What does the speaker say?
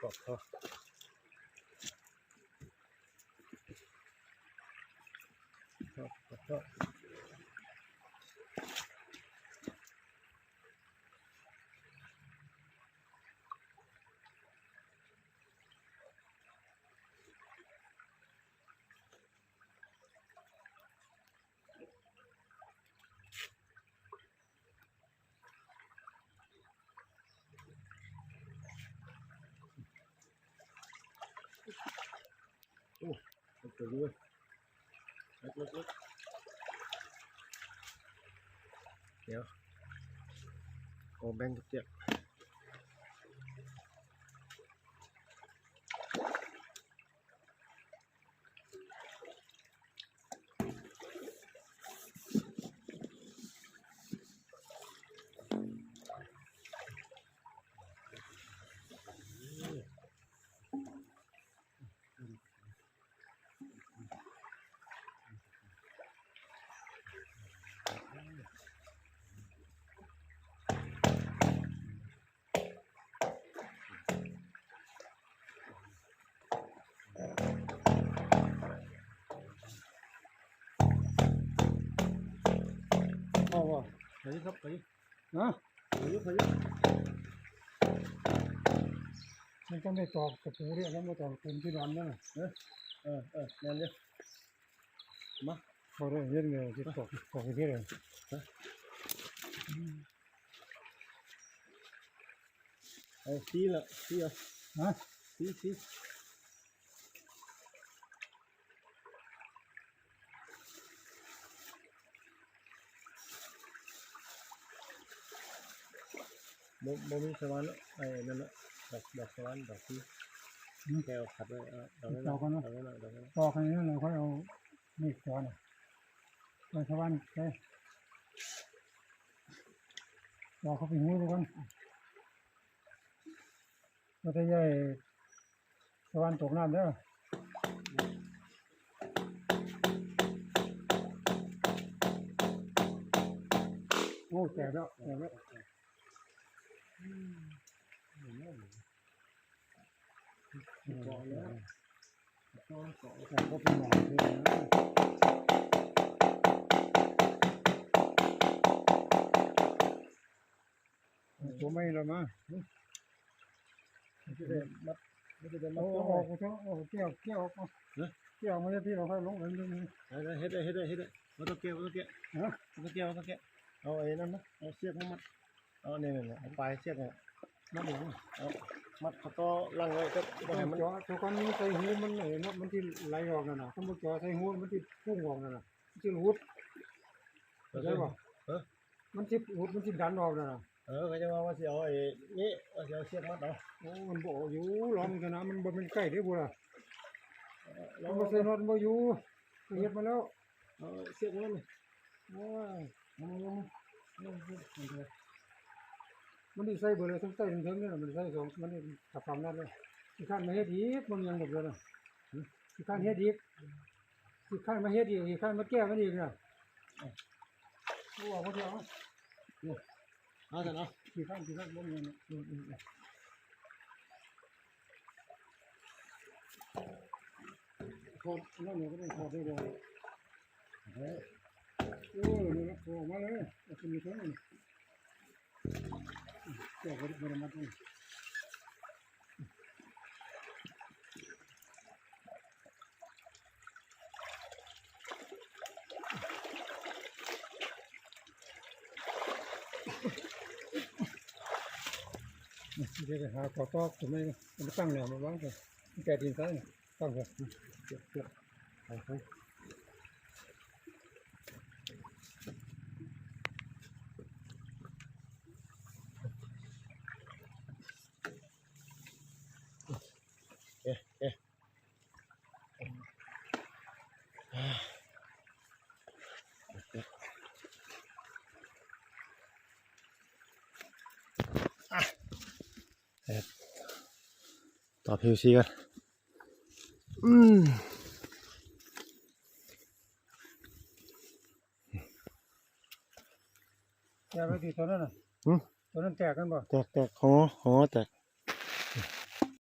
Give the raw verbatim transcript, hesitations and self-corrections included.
ปอกคอ ปอกคอ โอ้ เจ๋งเว้ย เล็กๆๆ เดี๋ยว ขอแบ่งกับเจ๊ยบ เอาว่ะ ไปครับ ไป ฮะ ไป ไป มันต้องได้ตอกตะปูด้วย แล้วมาตอกตะปูที่ร้อนนั่นน่ะ เออ เออ เออ นั่นเลย มา เขาได้เฮ็ดไงที่ตอก ตอกเฮ็ดไง ฮะ เอาสีละ สีเอา ฮะ สี สี บ่ บ่มีสวรรค์เนาะ ไอ้นั่นเนาะ ดอก ดอกสวรรค์ ดอกสี อืม แกเอาขัดไว้ เอา ดอกนั้น ตอกก่อนเนาะ ดอกนั้น ดอกนั้น ตอกอันนี้เลย ค่อยเอามีดจ่อน่ะ ไปสวรรค์ไป จ่อเข้าไปหูดูก่อน บ่ได้ใหญ่ สวรรค์ตกน้ำเด้อ โอ้ แตกแล้ว แตกแล้ว อืม เกาะแล้ว เกาะ เกาะ เกาะ ก็เป็นหมอกเลยนะ ตัวไม่ละมา มันจะได้มัด มันจะได้มัด เอา ตัว ออก เอา เอา แก้ว แก้วออก เอา ฮะ แก้วออกมาจากที่เราค่อยลงไปนิดนึง ได้ ได้ เฮ็ดได้ เฮ็ดได้ เฮ็ดได้ บ่ต้องแก้ว บ่ต้องแก้ว ฮะ บ่ต้องแก้ว บ่ต้องแก้ว เอาไอ้นั่นนะ เอาเชือกมามัด เอาเนี่ย เนี่ย เนี่ย เอาปลายเชือกเนี่ย มัดหยัง เอา มัดเขาต่อลังไว้ ก็บ่ให้มัน จ่อ จ่อก่อนมันใส่หูมัน เออ เนาะ มันสิไหลออกนั่นน่ะ คันบ่จ่อใส่หูมันสิพุ่งออกนั่นน่ะ มันสิหลุด เข้าใจบ่ เออ มันสิอุด มันสิดันออกนั่นน่ะ เออ เขาจะว่า ว่าสิเอาไอ้นี่ ว่าสิเอาเชือกมัดเอา โอ้ มันบ่อยู่ ลองเถอะนะ มันบ่เป็นไก่เด้อบุล่ะ เออ ลอง มันบ่ใส่น็อต มันบ่อยู่ เฮ็ดมาแล้ว เอาเชือกมัดนี่ โอ้ย เอามา เอามา เอามา มันสิใส่เบิดเลย ทั้งใต้ทั้งเทิงนี่น่ะ มันใส่สอง มันนี่ขับความนั่นเลย ขี้คร้านมาเฮ็ดอีก มันยังบ่เบิดน่ะ ขี้คร้านเฮ็ดอีก ขี้คร้านมาเฮ็ดอีก ขี้คร้านมาแก้มันอีกน่ะ เอาออกมาเถอะ เอา เอาเถอะเนาะ ขี้คร้าน ขี้คร้านบ่มีเนาะ อืม อืม อืม ถอดนั่นเลยก็ได้ ถอดได้เลย เออ เออ นี่นะ ถอดออกมาเลย เอาขึ้นมาเถอะ เจ้าก็ได้มาทำไม เดี๋ยวไปหาขอตอกตัวนี้มาตั้งแนวมาวางก่อน แกะดินซ้าย ตั้งก่อน เก็บ เก็บ เอาไป เอ๊ะ เอ๊ะ อ่ะ เอ๊ะ ต่อพีวีซีกัน อืม แตกไปที่ตัวนั้นน่ะ หืม ตัวนั้นแตกกันบ่ แตก แตก หอ หอแตก